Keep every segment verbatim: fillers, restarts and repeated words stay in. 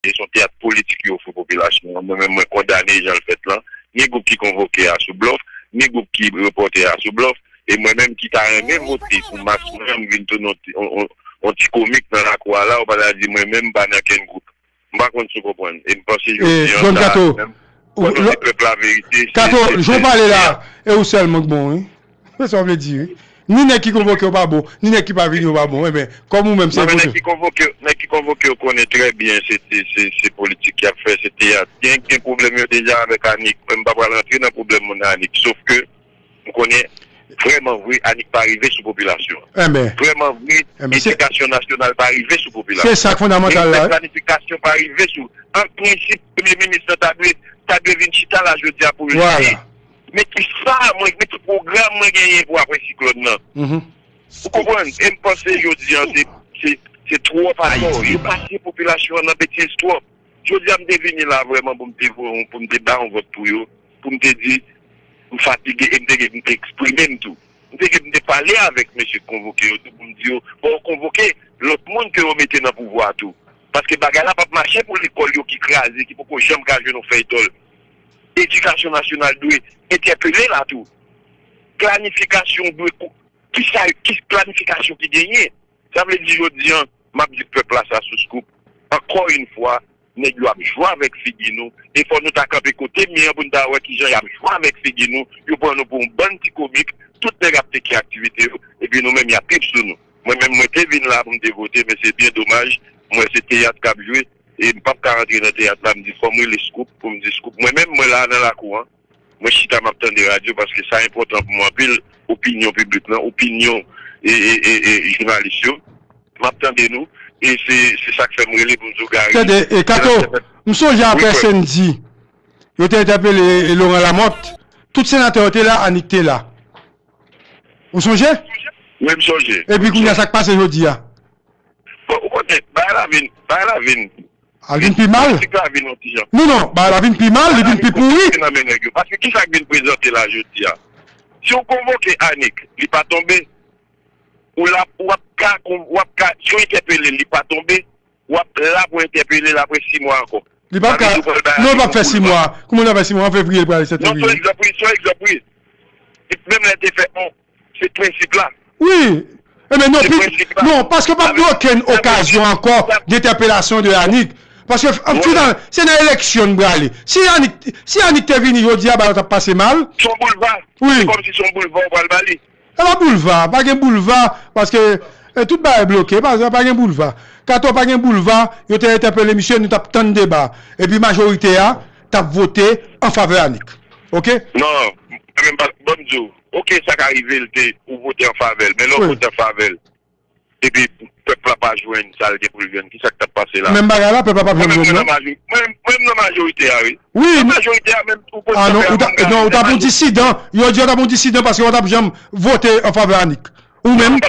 e se yon teyat politik yo ofri popilasyon an. Mwen menm, mwen kondane jan l fèt lan. Ni gwoup ki konvoke a sou blòf, ni gwoup ki repòte a sou blòf. E mwen menm ki ta renmen vote pou mas mwen, m vin tounen yon ti, yon, yon, yon ti komik nan lakou a la, ou pa ta di mwen menm m pa nan kenn gwoup. M pa konn si w konprann. E m panse jodi an, Don Kato, ou, pèp la verite, Kato, jan w pale la, e ou sèlman k bon, wi. Se sa w vle di, wi. Ni nèg ki konvoke yo pa bon, ni nèg ki pa vini yo pa bon. Enben, kòm ou menm, se vote. Nèg ki konvoke, nèg ki konvoke yo konnen trè byen se, se, se, se politik y ap fè, se teyat. Gen, gen pwoblèm yo deja avèk Anik. Mwen, m pa pral rantre nan pwoblèm moun Anik. Sof ke m konnen vrèman vre, Anik pa rive sou popilasyon an. Vrèman vre, edikasyon nasyonal pa rive sou popilasyon an. Se sa k fondamantal la, wi. Planifikasyon pa rive sou. An prensip, premye minis lan ta dwe, ta dwe vin chita la jodi a pou l di, men ki sa mwen, men ki pwogram mwen genyen pou apre siklòn nan. Ou konprann? E m panse jodi an, se, se, se twòp atò. Yo pase popilasyon an nan betiz twòp. Jodi a, m te vini la vrèman pou m te voye, pou m te ba yon vòt pou yo, pou m te di, m fatige e m te gen pou m te eksprime m tou. M te gen pou m te pale avèk mesye k konvoke yo tou, pou m di yo, fò yo konvoke lòt moun ke yo mete nan pouvwa a tou. Paske bagay la p ap mache pou lekòl yo ki kraze, ki poko janm ka jwenn yon fèy tòl. Edikasyon nasyonal dwe entèpele la tou. Planifikasyon dwe ko-, ki sa, ki planifikasyon ki genyen? Sa vle di jodi an, m ap di pèp la sa sou Scoop. Ankò yon fwa, nèg yo ap jwe avèk figi nou, e fò nou ta kanpe kote mi an pou n ta wè kijan y ap jwe avèk figi nou, yo pran nou pou yon bann ti komik, tout nèg ap teke aktivite yo, epi nou menm y ap trip sou nou. Mwen menm, mwen te vin la pou m te vote, men se byen domaj, m wè se teyat k ap jwe, e m p ap ka rantre nan teyat la, m di fò m rele Scoop, pou m di Scoop. Mwen menm, mwen la nan lakou an, mwen chita, m ap tande radyo, paske sa enpòtan pou mwen anpil, opinyon piblik lan, opinyon e, e, e, e, jounalis yo. M ap tande nou, e se, se sa k fè m rele pou m di w, Gary. Tande, e, Kato, m sonje apre Sendy, yo te entèpele, e, Laurent Lamothe, tout senatè yo te la, Anik te la. Ou sonje? Wi, m sonje. Epi kounye a, sa k pase jodi a? Bon, ou konnen, bagay la vin, bagay la vin. Al vin pi mal? Politik la vin yon ti jan. Non, non, bagay la vin pi mal, li vin pi pouri. Nan men nèg yo. Paske kisa k vin prezante la jodi a? Si w konvoke Anik, li pa tonbe, ou la, w ap ka, w ap ka, si w entèpele l, li pa tonbe, w ap la pou entèpele l apre sis mwa ankò. Li p ap ka, non, li p ap fè sis mwa. Kouman l ap fè sis mwa? An fevriye, li pral sèt fevriye. Non, se yon egzanp, wi, se yon egzanp, wi. Menm lè te fè on, se prensip la. Wi. Enben non, non, paske p ap gen okenn okazyon ankò d entèpelasyon de Anik. Paske, an final, se nan eleksyon n prale. Si Anik, si Anik te vini jodi a, bagay la t ap pase mal. Se yon boulva. Wi. Se kòmsi se yon boulva w pral ba li. E pa boulva, pa gen boulva, paske, e, tout bagay bloke, pa, pa gen boulva. Kato, pa gen boulva, yo te entèpele misye, nou t ap tann deba. Epi majorite a t ap vote an favè Anik. Oke? Non, mwen menm pa, ban m di w, oke, sa ka rive l te, ou vote an favè l, men lè w vote an favè l, epi pèp la pa jwenn sa l gen pou l jwenn, kisa k t ap pase la? Menm bagay la, pèp la p ap janm jwenn, non? Mwen menm nan majorite a, wi. Wi. Nan majorite a, menm ou konn sa fè a, non, ou t ap yon disidan, yo di w t ap yon disidan paske w t ap janm vote an favè Anik. Ou menm,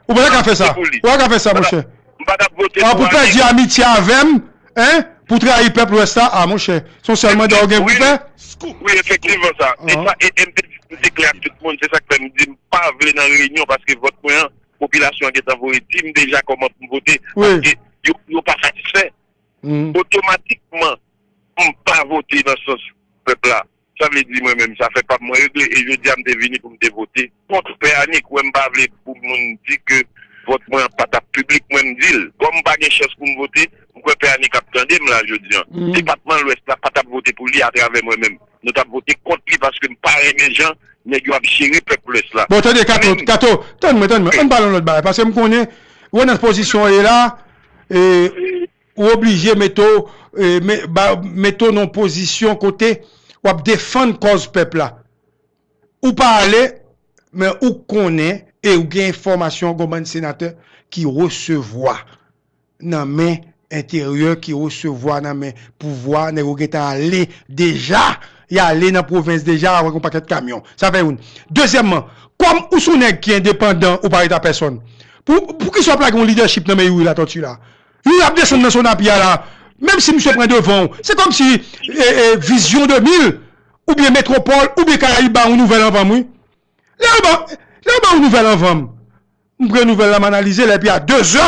ou pa ta ka fè sa. Ou pa ka fè sa, monchè. M pa t ap vote pou Anik. Pou pèdi amitye avè m, en, pou trayi pèp Lwès la, a, monchè. Se yon sèl manda w gen pou fè. Wi, efektivman sa. E sa, e, e m te, m te klè ak tout moun, se sa k fè m di m pa vle nan reyinyon paske vòt mwen an, popilasyon an gentan voye di m deja kòman pou m vote, paske yo, yo pa satisfè. Otomatikman, m pa vote nan sans pèp la. Sa vle di mwen menm, sa fè pa mwen regle, e jodi a m te vini pou m te vote kont Pè Anik. Wè, m pa vle pou moun di ke vòt mwen an pa t ap piblik, mwen m di l. Kòm m pa gen chans pou m vote, m kwè Pè Anik ap tande m la jodi a. Depatman Lwès la pa t ap vote pou li atravè mwen menm. Nou t ap vote kont li paske m pa renmen jan nèg yo ap jere pèp Lwès la. Bon, tande, Kato, Kato, tann mwen, tann mwen. Ann pale yon lòt bagay. Paske m konnen, wè nan pozisyon w ye la, e, ou oblije mete w, e, me-, ba, mete w nan yon pozisyon kote w ap defann kòz pèp la. Ou pa ale, men ou konnen e ou gen enfòmasyon, gon bann senatè ki resevwa nan men enteryè, ki resevwa nan men pouvwa, nèg yo gentan ale deja, y ale nan pwovens deja avèk yon pakèt kamyon. Sa fè youn. Dezyèmman, kòm ou se yon nèg ki endepandan, ou pa ret a pèsòn. Pou, poukisa w ap lage yon lidèchip nan men Youri Latortue la? Youri ap desann nan Sonapi a la. Menm si misye pran devan w, se kòmsi, e, e, Vizyon de mil, oubyen Metwopòl, oubyen Karayib ba yon nouvèl anvan m, wi. Lè yo ba, lè yo ba yon nouvèl anvan m, m pran nouvèl la, m analize l, epi a dezè,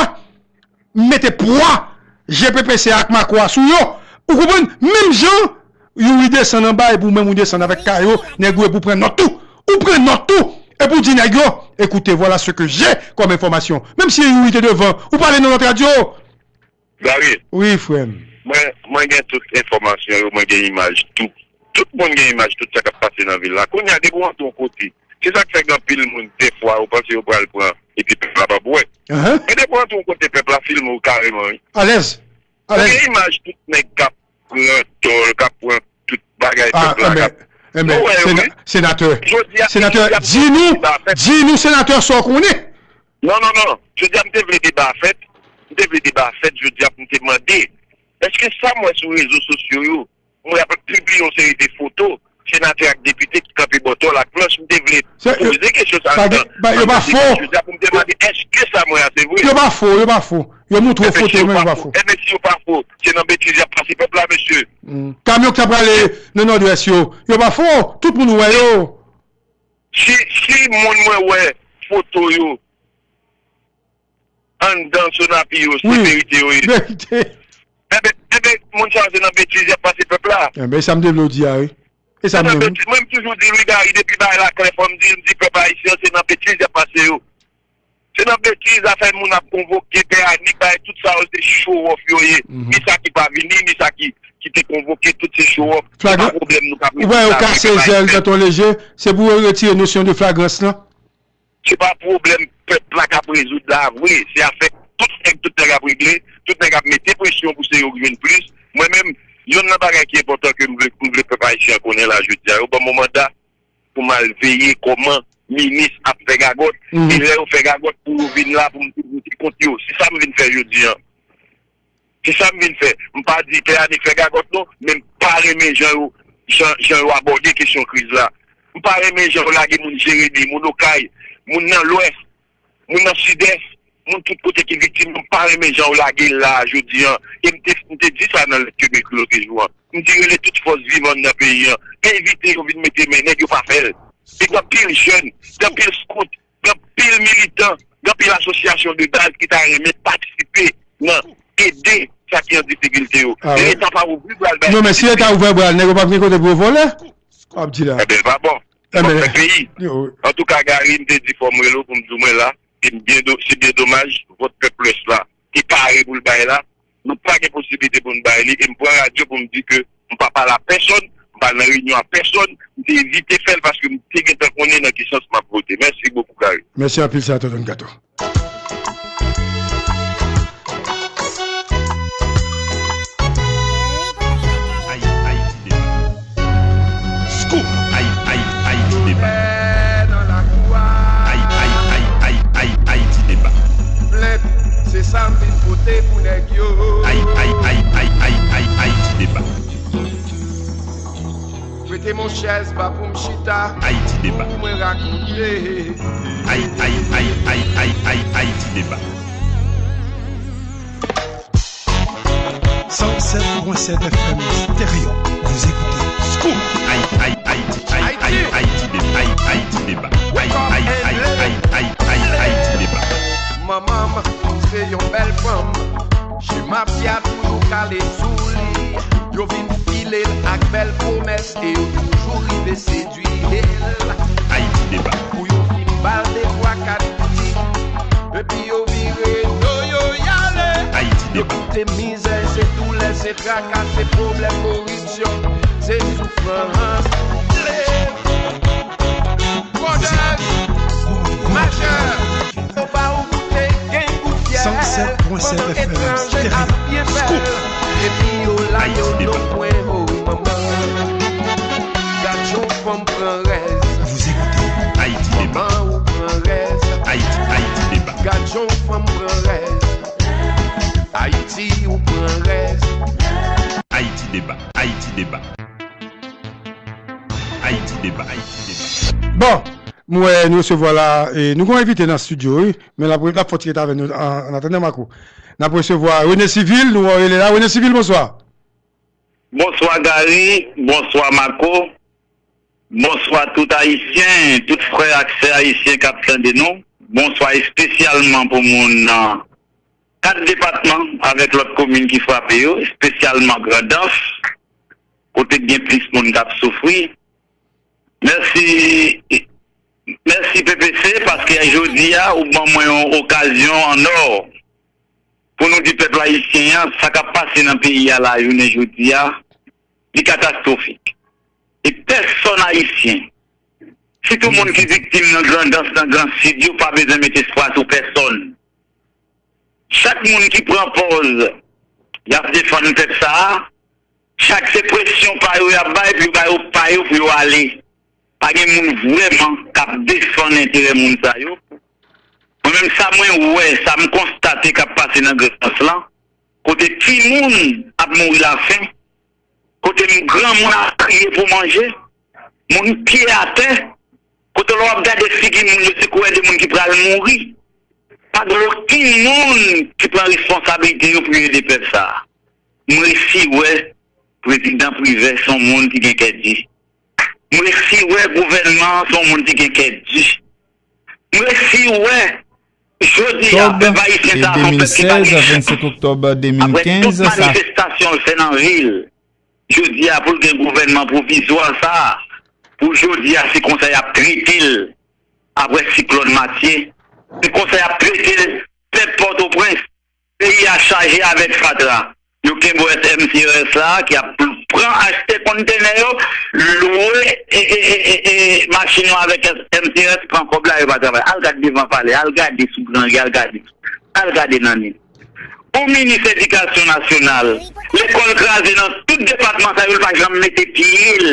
m mete pwa G P P C ak Mako a sou yo. Ou konprann? Menm jan, Youri desann anba epi ou menm ou desann avèk Kayo, nèg ou epi ou pran nòt tou. Ou pran nòt tou epi ou di nèg yo, écoutez, voilà ce que j'ai comme information. Menm si Youri te devan, ou pale nan lòt radyo. Gary, wi, frè m. Mwen, mwen gen tout enfòmasyon yo, mwen gen imaj tou. Tout moun gen imaj tout sa k ap pase nan vil la. Kounye a, depi w antre yon kote, se sa k fè gen anpil moun, dèfwa, yo panse yo pral pran, epi pèp la p ap wè. Ahan. Men depi w antre yon kote, pèp la filme w kareman, wi. Alèz. Ou gen imaj tout nèg k ap pran tòl, k ap pran tout bagay pèp la k ap. Enben, nou wè yo, wi. Senatè, senatè, di nou, di nou, senatè, sa w konnen. Non, non, non. Jodi a, m te vle deba a fèt. M te vle deba a fèt jodi a pou m te mande, èske sa m wè sou rezo sosyo yo, m wè y ap pibliye yon seri de foto senatè ak depite ki kanpe bò tòl ak planch. M te vle poze kesyon sa a andan, andan deba jodi a pou m te mande, èske sa m wè a se vre? Yo pa fo, yo pa fo. Yo montre w foto yo, men yo pa fo. Enben, si yo pa fo, se nan betiz y ap pase pèp la, mesye. Kamyon ki t ap prale nan Nòdwès yo, yo pa fo. Tout moun wè yo. Si, si moun mwen wè foto yo anndan Sonapi yo, se verite yo ye. Verite. Enben, enben, moun sa yo se nan betiz y ap pase pèp la. Enben, e sa m te vle w di a, wi. E sa m te vle w di. Mwen, m toujou di l, wi, Gary, depi bagay la klè, fò m di l, m di pèp ayisyen an, se nan betiz y ap pase yo. Se nan betiz, afè moun ap konvoke, pè Anik, bay tout sa yo, se show off yo ye. Ni sa ki pa vini, ni sa ki, ki te konvoke, tout se show off. Se pa pwoblèm nou k ap rezoud la, wi, pèp ayisyen. Ou wè, yo kase zèl Tonton Leje, se pou yo retire nosyon de flagrans lan. Se pa pwoblèm pèp la k ap rezoud la vre. Se afè tout nèg, tout nèg ap regle, tout nèg ap mete presyon pou se yo k jwenn plis. Mwen menm, yonn nan bagay ki enpòtan ke m vle, m vle pèp ayisyen an konnen la jodi a, yo ban m yon manda pou m al veye kòman minis ap fè gagòt. E lè yo fè gagòt pou yo vin la pou m te pote kont yo. Se sa m vin fè jodi a. Se sa m vin fè. M pa di pè Anik fè gagòt non, men m pa renmen jan yo, jan, jan yo abòde kesyon kriz la. M pa renmen jan yo lage moun Jeremi, moun Okay, moun nan Lwès, moun nan Sidès, moun tout kote ki viktim yo, m pa renmen jan yo lage l la a jodi a. E m te, m te di sa nan lèt ke m ekri lòt jou a. M di rele tout fòs vivan nan peyi a, envite yo vin mete men, nèg yo pa fè l. E gen anpil jèn, gen anpil skout, gen anpil militan, gen anpil asosyasyon de baz ki ta renmen patisipe nan ede sa ki an difikilte yo. Men Leta pa ouvri bra l bay. Non, men si Leta ouvè bra l, nèg yo p ap gen kote pou yo vole. Sa w ap di la. Enben, l pa bon. L ap fè peyi. Antouka, Gary, m te di fò m rele w pou m di w mwen la, e m byen do-, se byen domaj, vòt pèp Lwès la te pare pou l bay la, nou pa gen posiblite pou n bay li, e m pran radyo pou m di ke m pa pale a pèsòn, m pa nan reyinyon a pèsòn, m te evite fè l paske m te gentan konnen nan ki sans m ap vote. Mèsi bokou, Gary. Mèsi anpil, Senatè Don Kato. Scoop! Ay, ay, ay, Ayiti deba. Ay, ay, ay, ay, ay, Ayiti deba. Plent, se sa m vin pote pou nèg yo. Ay, ay, ay, ay, ay, ay, Ayiti deba. Prete m yon chèz ba pou m chita. Ayiti deba. Pou mwen rakonte. Ay, ay, ay, ay, ay, ay, Ayiti deba. Cent sept point sept F M Stereo. Vous écoutez Scoop. Ay, ay, Ayiti, ay, ay, Ayiti deba, ay, Ayiti deba. Ay, ay, ay, ay, ay, ay, Ayiti deba. Manman m se yon bèl fanm. Chema pya toujou kale sou li. Yo vin file l ak bèl pwomès e yo toujou rive sedui l. Ayiti deba. Pou yo fin ba l de twa kat pli. Epi yo vire do yo y ale. Ayiti deba. Yo kite mizè, se doulè, se traka, se pwoblèm, koripsyon, se soufrans. Fraudè majè. Yo ba ou goute, gen goute. Cent sept point sept F M Stereo. Scoop. Epi yo la yo non pwen, oh manman. Gad jan fanm pran rèz. Vous écoutez Ayiti deba. Manman ou pran rèz. Ayiti, Ayiti deba. Gad jan fanm pran rèz. Ayiti ou pran rèz. Ayiti deba, Ayiti deba. Ayiti deba, Ayiti deba. Bon, m wè nou resevwa la, e, nou gon envite nan estidyo, wi, men l ap, l ap fè yon ti ret avè nou, an, an atandan, Mako. N ap resevwa Rene Sivil, nou wè w rele la. Rene Sivil, bonswa. Bonswa, Gary. Bonswa, Mako. Bonswa, tout Ayisyen, tout frè ak sè ayisyen k ap tande nou. Bonswa espesyalman pou moun nan kat depatman avèk lòt komin ki frape yo, espesyalman Grandans, kote k gen plis moun k ap soufri. Mèsi, mèsi P P C, paske jodi a, ou ban mwen yon okazyon an ò pou nou di pèp ayisyen an, sa k ap pase nan peyi a la, jounen jodi a, li katastwofik. E pèsòn ayisyen, sitou moun ki viktim nan Grandans, nan Gran Sid, yo pa bezwen met espwa sou pèsòn. Chak moun ki pran pòz y ap defann pèp sa a, chak se presyon pa yo y ap bay, pou yo ba yo pa yo pou yo ale. Pa gen moun vrèman k ap defann enterè moun sa yo. Mwen menm, sa mwen wè, sa m konstate k ap pase nan Grandans lan, kote timoun ap mouri lafen, kote m, granmoun ap kriye pou manje, moun pye atè, kote lè w ap gade figi moun yo, se kou wè de moun ki pral mouri. Pa gen okenn moun ki pran responsablite yo pou yo ede pèp sa a. M resi wè prezidan Privè se yon moun ki gen kè di. M resi wè gouvènman an se yon moun ki gen kè di. M resi wè jodi a, pèp ayisyen sa a se yon pèp ki pa mechan. Apre tout manifestasyon l fè nan vil, jodi a pou l gen gouvènman pwovizwa sa a, pou jodi a se konsa y ap trete l apre siklòn Matye, se konsa y ap trete l pèp Pòtoprens. Peyi a chaje avèk fatra. Yo kenbe M C R S la ki ap pran achte kontenè yo, lwe e, e, e, e, e machin yo avèk M C R S, pran kòb la, yo pa travay. Al gade devan palè, al gade sou Gran Ri, al gade, al gade nan Nil. Pou minis edikasyon nasyonal, lekòl kraze nan tout depatman sa yo, l pa janm mete pye l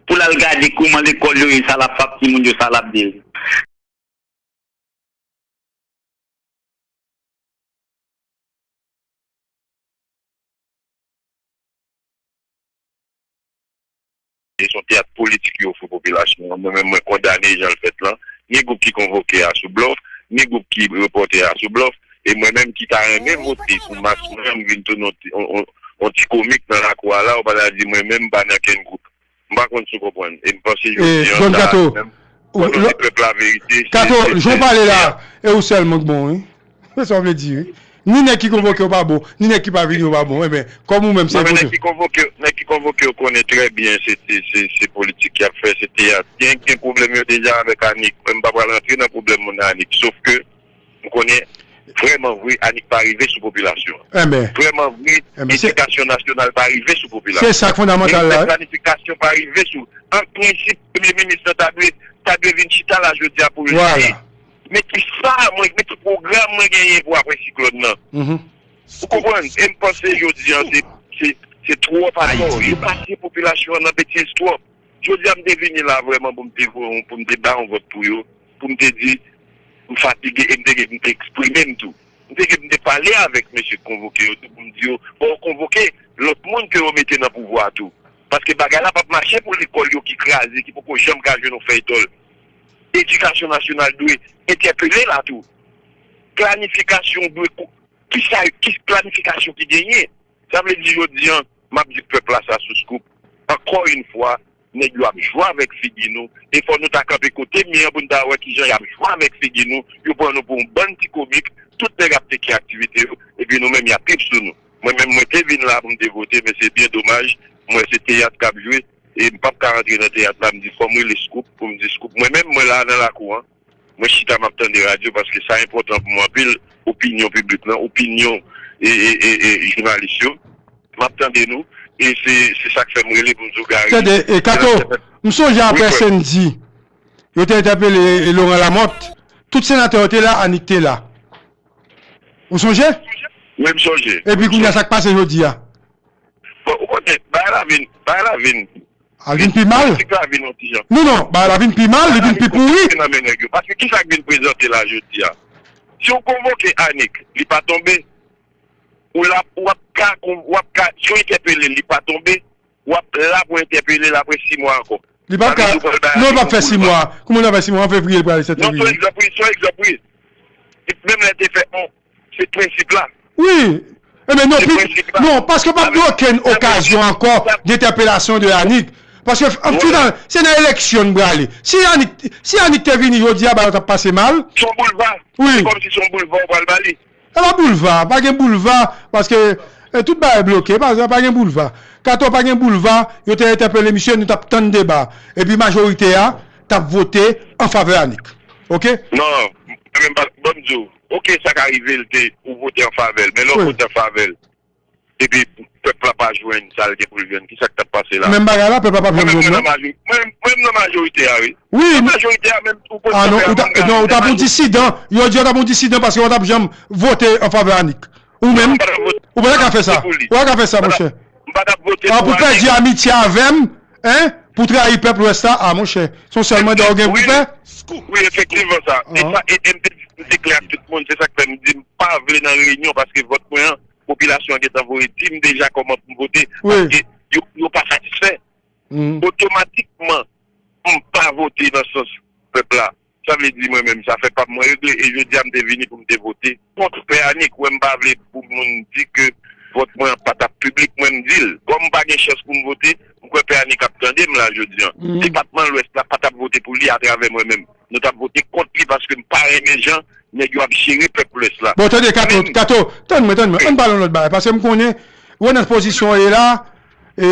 pou l al gade kòman lekòl yo ye, sa l ap fè ak timoun yo, sa l ap diri. E se yon teyat politik yo ofri popilasyon an. Mwen menm, mwen kondane jan l fèt lan. Ni gwoup ki konvoke a sou blòf, ni gwoup ki repòte a sou blòf. E mwen menm ki ta renmen vote pou mas mwen an, m vin tounen yon ti, yon, yon, yon ti komik nan lakou a la, ou pa ta di mwen menm m pa nan kenn gwoup. M pa konn si w konprann. E m panse jodi an sa a, menm, fò nou di pèp la verite, se, Kato, se, jan w pale la, e ou sèlman k bon, wi. Se sa w vle di, wi. Ni nèg ki konvoke yo pa bon, ni nèg ki pa vini yo pa bon. Enben, kòm ou menm, se enpòtan. Nèg ki konvoke, nèg ki konvoke yo konnen trè byen se, se, se, se politik y ap fè, se teyat. Gen, gen pwoblèm yo deja avèk Anik. Mwen, m pa pral rantre nan pwoblèm moun Anik. Sof ke, m konnen vrèman vre, Anik pa rive sou popilasyon an. Vrèman vre, edikasyon nasyonal pa rive sou popilasyon an. Se sa k fondamantal la, wi. Planifikasyon pa rive sou. An prensip, premye minis lan ta dwe, ta dwe vin chita la jodi a pou l di, men ki sa mwen, men ki pwogram mwen genyen pou apre siklòn nan. Ou konprann? E m panse jodi a, se, se, se twòp atò. Yo pase popilasyon an nan betiz twòp. Jodi a, m te vini la vrèman pou m te voye, pou m te bay yon vòt pou yo, pou m te di, m fatige, e m te, m te eksprime m tou. M te, m te pale avèk mesye k konvoke yo tou, pou m di yo, fò yo konvoke lòt moun ke yo mete nan pouvwa a tou. Paske bagay la p ap mache pou lekòl yo ki kraze, ki poko janm ka jwenn yon fèy tòl. Edikasyon nasyonal dwe entèpele la tou. Planifikasyon dwe ko-, ki sa, ki planifikasyon ki genyen? Sa vle di jodi an, m ap di pèp la sa sou Scoop. Ankò yon fwa, nèg yo ap jwe avèk figi nou. E fò nou ta kanpe kote mi an pou n ta wè kijan y ap jwe avèk figi nou. Yo pran nou pou yon bann ti komik. Tout nèg ap teke aktivite yo. Epi nou menm, y ap trip sou nou. Mwen menm, mwen te vin la pou m te vote, men se byen domaj. M wè se teyat k ap jwe. E m p ap ka rantre nan teyat la, m di fò m rele Scoop, pou m di Scoop. Mwen menm, mwen la nan lakou an. Mwen chita m ap tande radyo paske sa enpòtan pou mwen anpil, opinyon piblik lan, opinyon e, e, e, e jounalis yo. M ap tande nou e se, se sa k fè m rele pou m di w Gary. Tande, e Kato, m sonje apre Sandy, yo te entèpele, e, Laurent Lamothe, tout senatè yo te la, Anik te la. Ou sonje? Wi, m sonje. Epi kounye a, sa k pase jodi a? Bon, ou konnen, bagay la vin, bagay la vin Al vin pi mal. Politik la vin yon ti jan. Non, non, bagay la vin pi mal, li vin pi pouri. Nan men nèg yo. Paske kisa k vin prezante la jodi a? Si w konvoke Anik, li pa tonbe. Ou la, w ap ka, w ap ka, si w entèpele l, li pa tonbe. W ap la pou entèpele l apre sis mwa ankò. Li p ap ka, non, li p ap fè sis mwa. Kouman l ap fè sis mwa? An fevriye, li pral sèt fevriye. Non, se yon egzanp, wi, se yon egzanp, wi. Menm lè te fè, bon, se prensip la. Wi. Enben non, non, paske p ap gen okenn okazyon ankò dentèpelasyon de Anik. Paske, an final, se nan eleksyon n prale. Si Anik, si Anik te vini jodi a, bagay yo t ap pase mal. Se yon boulva. Wi. Se kòmsi se yon boulva w pral ba li. Ala boulva, pa gen boulva, paske, eh, tout bagay bloke, pa, pa gen boulva. Kato pa gen boulva, yo te entèpele misye, nou t ap tann deba. Epi majorite a t ap vote an favè Anik. Oke? Non, mwen menm pa, ban m di w, oke, sa ka rive, l te, ou vote an favè l, men lè w vote an favè l, epi pèp la pa jwenn sa l gen pou l jwenn, ki sa k t ap pase la? Menm bagay la, pèp la p ap janm jwenn, non? Mwen menm nan majorite a, wi. Wi. Nan majorite a, menm ou pote... Ah non, ou ta, non, ou t ap yon disidan. Yo di w t ap yon disidan paske w t ap janm vote an favè Anik. Ou menm, ou pa ta ka fè sa. Ou pa ka fè sa, monchè. M pa t ap vote pou Anik. Ah, pou pèdi amitye avè m, en? Pou trayi pèp Lwès la, ah, monchè. Se yon sèl manda w gen pou fè? Wi, efektivman sa. E sa, e, e m te, m te klè ak tout moun. Se sa k fè m di m pa vle nan reyinyon paske vòt mwen an, popilasyon an gentan voye di m deja kòman pou m vote. Wi. Paske yo, yo pa satisfè. Otomatikman, m pa vote nan sans pèp la. Sa vle di mwen menm, sa fè pa mwen regle. E jodi a, m te vini pou m te vote kont Pè Anik. Wè, m pa vle pou moun di ke vòt mwen an pa t ap piblik. Mwen, m di l, kòm m pa gen chans pou m vote, m kwè Pè Anik ap tande m la jodi a. Depatman Lwès la pa t ap vote pou li atravè mwen menm. Nou t ap vote kont li paske m pa renmen jan nèg yo ap jere pèp Lwès la. Bon, tande, Kato, Kato, tann mwen, tann mwen. Ann pale yon lòt bagay, paske m konnen, wè nan pozisyon w ye la, e,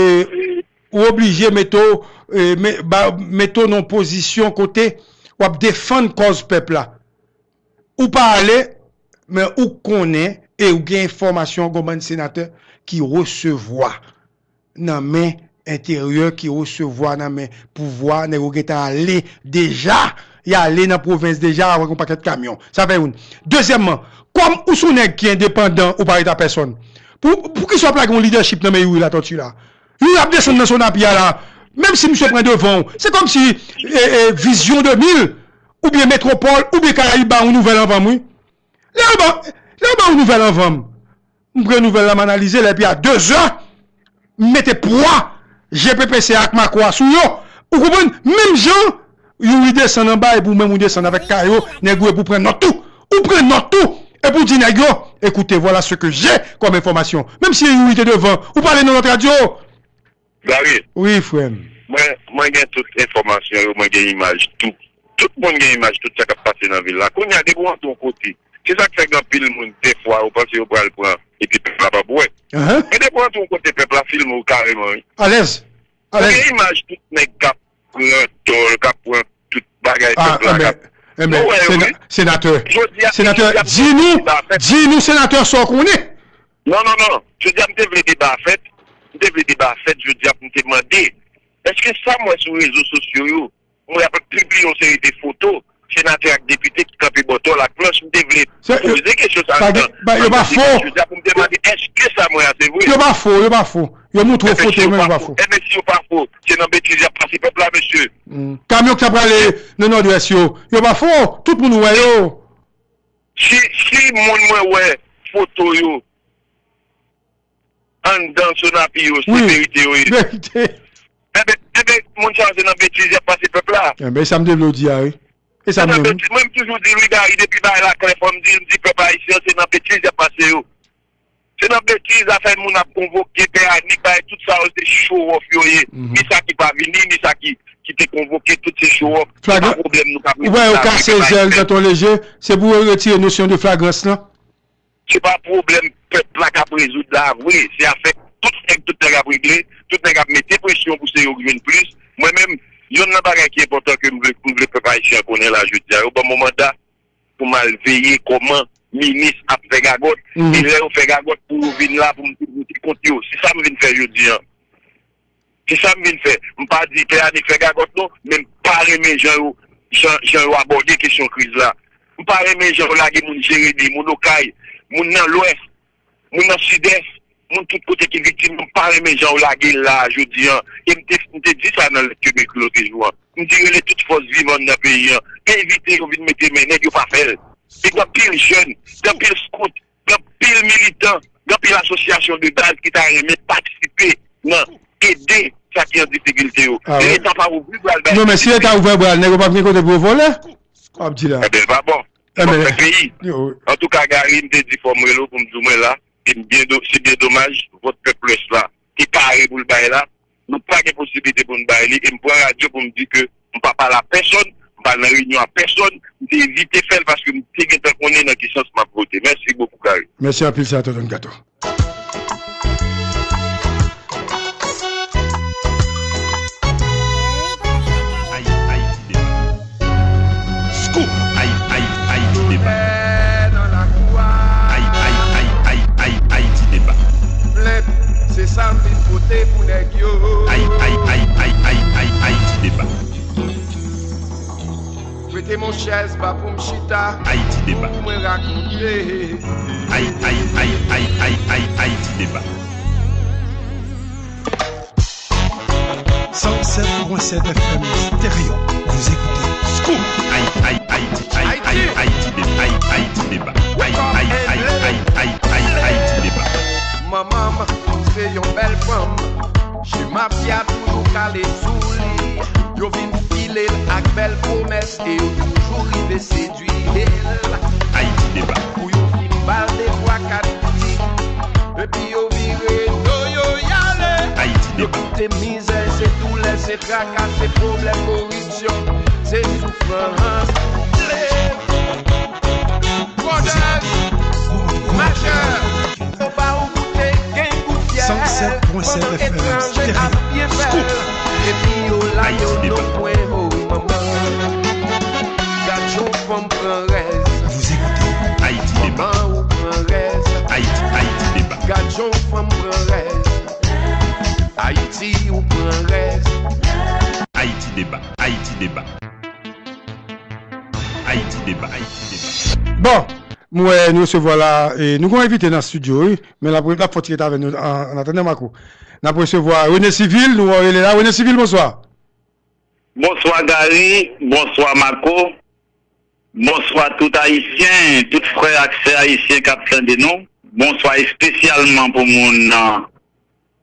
ou oblije mete w, e, me-, ba, mete w nan yon pozisyon kote w ap defann kòz pèp la. Ou pa ale, men ou konnen e ou gen enfòmasyon, gon bann senatè ki resevwa nan men enteryè, ki resevwa nan men pouvwa, nèg yo gentan ale deja, y ale nan pwovens deja avèk yon pakèt kamyon. Sa fè youn. Dezyèmman, kòm ou se yon nèg ki endepandan, ou pa ret a pèsòn, pou, poukisa w ap lage yon lidèchip nan men Youri Latortue la? Youri ap desann nan Sonapi a la. Menm si misye pran devan w, se kòmsi, e, e, Vizyon de mil, oubyen Metwopòl, oubyen Karayib ba yon nouvèl an vanm, wi. Lè yo ba, lè yo ba yon nouvèl an vanm, m pran nouvèl la, m analize l, epi a de zè, m mete pwa G P P C ak Mako a sou yo. Ou konprann? Menm jan Youri desann anba, epi ou menm ou desann avèk kayo, nèg ou, epi ou pran nòt tou. Ou pran nòt tou, epi ou di nèg yo, écoutez, voilà ce que j'ai comme information. Menm si Youri te devan, ou pale nan lòt radyo. Gary, wi, frè m, mwen, mwen gen tout enfòmasyon yo, mwen gen imaj tou. Tout moun gen imaj tout sa k ap pase nan vil la. Kounye a, depi w antre yon kote, se sa k fè gen anpil moun, dèfwa, yo panse yo pral pran, epi pèp la p ap wè. Men depi w antre yon kote, pèp la filme w kareman, wi. Alèz. Ou gen imaj tout nèg k ap pran tòl, k ap pran tout bagay pèp la, k ap... Enben, enben, senatè, senatè, di nou, di nou, senatè, sa w konnen. Non, non, non. Jodi a, m te vle deba a fèt. M te vle deba a fèt jodi a pou m te mande, èske sa m wè sou rezo sosyo yo, m wè y ap pibliye yon seri de foto senatè ak depite ki kanpe bò tòl ak planch, m te vle poze kesyon sa a nan, nan jodi a pou m te mande, èske sa m wè a se vre? Yo pa fo, yo pa fo. Yo montre w foto yo, men yo pa fo. Enben, si yo pa fo, se nan betiz y ap pase pèp la, mesye. Kamyon ki t ap prale nan Nòdwès yo, yo pa fo. Tout moun wè yo. Si, si moun mwen wè foto yo anndan Sonapi yo, se verite yo ye. Verite. Enben, enben, moun sa yo se nan betiz y ap pase pèp la. Enben, e sa m te vle w di a, wi. E sa m menm. Mwen, m toujou di l, wi, Gary, depi bagay la klè, fò m di l, m di pèp ayisyen an, se nan betiz y ap pase yo. Se nan betiz, afè moun ap konvoke, pè Anik, bagay, tout sa yo, se show off yo ye. Ni sa ki pa vini, ni sa ki, ki te konvoke, tout se show off. Se pa pwoblèm nou k ap rezoud la vre, pèp ayisyen. Ou wè, yo kase zèl Tonton Leje, se pou yo retire nosyon de flagrans lan. Se pa pwoblèm pèp la k ap rezoud la vre. Se afè tout nèg, tout nèg ap regle, tout nèg ap mete presyon pou se yo k jwenn plis. Mwen menm, yonn nan bagay ki enpòtan ke m vle, m vle pèp ayisyen an konnen la jodi a, yo ban m yon manda pou m al veye kòman minis ap fè gagòt, e lè yo fè gagòt pou yo vin la pou m te pote kont yo. Se sa m vin fè jodi a. Se sa m vin fè. M pa di pè Anik fè gagòt non, men m pa renmen jan yo, jan, jan yo abòde kesyon kriz la. M pa renmen jan yo lage moun Jeremi, moun Okay, moun nan Lwès, moun nan Sidès, moun tout kote ki viktim, m pa renmen jan yo lage l la a jodi a. E m te, m te di sa nan lèt ke m ekri lòt jou a. M di rele tout fòs vivan nan peyi a, evite yo vin mete men, nèg yo pa fè l. E gen anpil jèn, gen anpil skout, gen anpil militan, gen anpil asosyasyon de baz ki ta renmen patisipe nan ede sa ki an difikilte yo. Men Leta pa ouvri bra l bay... Non, men si Leta ouvè bra l, nèg yo p ap gen kote pou yo vole. W ap di la. Enben, l pa bon. Fò m fè peyi. Antouka, Gary, m te di fò m rele w pou m di w mwen la, e m byen do-, se byen domaj, vòt pèp Lwès la te pare pou l bay la. Nou pa gen posiblite pou n bay li, e m pran radyo pou m di ke m pa pale a pèsòn, m pa nan reyinyon a pèsòn, m te evite fè l paske m te gentan konnen nan ki sans m ap vote. Mèsi bokou, Gary. Mèsi anpil, Senatè Don Kato. Ay, Ayiti Deba. Scoop! Ay, ay, Ayiti Deba. Ay, ay, ay, ay, ay, Ayiti Deba. Plent, se sa m vin pote pou nèg yo. Ay, ay, ay, ay, ay, ay, Ayiti Deba. Prete m yon chèz ba pou m chita. Ayiti Deba. Pou mwen rakonte. Ay, ay, ay, ay, ay, ay, Ayiti Deba. Cent sept point sept F M Stereo. Vous écoutez Scoop. Ay, ay, Ayiti, ay, ay, Ayiti Deba, ay, Ayiti Deba. Ay, ay, ay, ay, ay, ay, Ayiti Deba. Manman m se yon bèl fanm. Che mafya toujou kale sou li. Yo vin file l ak bèl pwomès e yo toujou rive sedui l. Ayiti Deba. Pou yo fin ba l de twa kat boutik. Epi yo vire do yo y ale. Ayiti Deba. Yo kite mizè, se doulè, se traka, se pwoblèm, koripsyon, se soufrans. Bwodè, machè, yo ba ou goute, gen goute. Cent sept point sept F M Stereo. Scoop. Epi yo la yo non pwen ho manman. Gad jan fanm pran rèz. Vous écoutez Ayiti Deba. Manman ou pran rèz. Ayiti, Ayiti Deba. Gad jan fanm pran rèz. Ayiti ou pran rèz. Ayiti Deba, Ayiti Deba. Ayiti Deba, Ayiti Deba. Bon, m wè nou resevwa la, e, nou gen yon envite nan estidyo, wi, men l ap, l ap fè yon ti ret avè nou an, an atandan, Marco. N ap resevwa René Civil, nou wè w rele la. René Civil, bonswa. Bonswa Gary, bonswa Marco, bonswa tout Ayisyen, tout frè ak sè ayisyen k ap tande nou. Bonswa espesyalman pou moun nan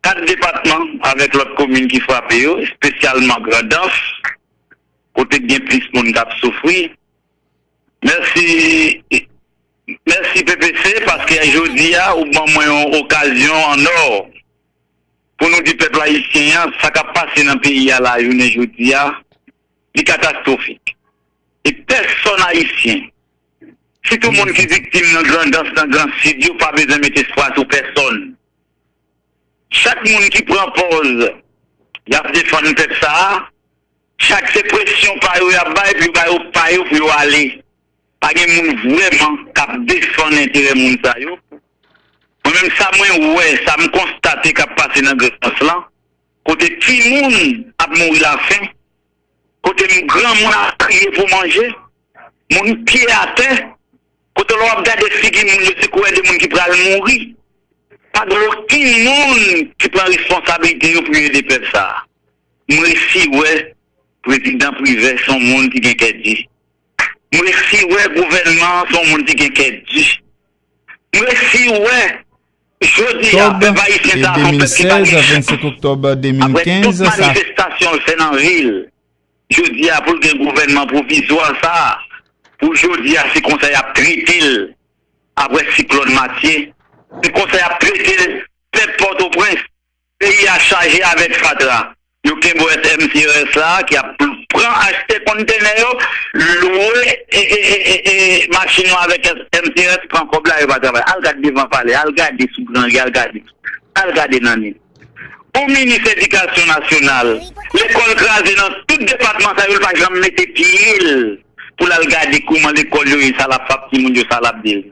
kat depatman avèk lòt komin ki frape yo, espesyalman Grandans, kote k gen plis moun k ap soufri. Mèsi, mèsi P P C, paske jodi a ou ban mwen yon okazyon an ò pou nou di pèp ayisyen an sa k ap pase nan peyi a la jounen jodi a, li katastwofik. E pèsòn ayisyen, sitou moun ki viktim nan Grandans, nan Gran Sid, yo pa bezwen met espwa sou pèsòn. Chak moun ki pran pòz y ap defann pèp sa a, chak se presyon pa yo y ap bay, pou yo ba yo pa yo pou yo ale. Pa gen moun vrèman k ap defann enterè moun sa yo. Mwen menm, sa mwen wè, sa m konstate k ap pase nan Grandans lan, kote timoun ap mouri lafen, kote m, granmoun ap kriye pou manje, moun pye atè, kote lè w ap gade figi moun yo, se koulè de moun ki pral mouri. Pa gen okenn moun ki pran responsablite yo pou yo ede pèp sa a. M resi wè Prezidan Privè se yon moun ki gen kè di. M resi wè gouvènman an se yon moun ki gen kè di. M resi wè jodi a, pèp ayisyen sa a se yon pèp ki pa gen chans. Apre tout manifestasyon l fè nan vil, jodi a pou l gen gouvènman pwovizwa sa a, pou jodi a se konsa y ap trete l apre siklòn Matye, se konsa y ap trete l pèp Pòtoprens. Peyi a chaje avèk fatra. Yo kenbe M C R S la ki ap pran achte kontenè yo, lwe e, e, e, e, e machin yo avèk M C R S, pran kòb la, yo pa travay. Al gade devan palè, al gade sou Gran Ri, al gade. Al gade nan Nil. Pou minis edikasyon nasyonal, lekòl kraze nan tout depatman sa yo, l pa janm mete pye l pou l al gade kòman lekòl yo ye, sa l ap fè ak timoun yo, sa l ap di l.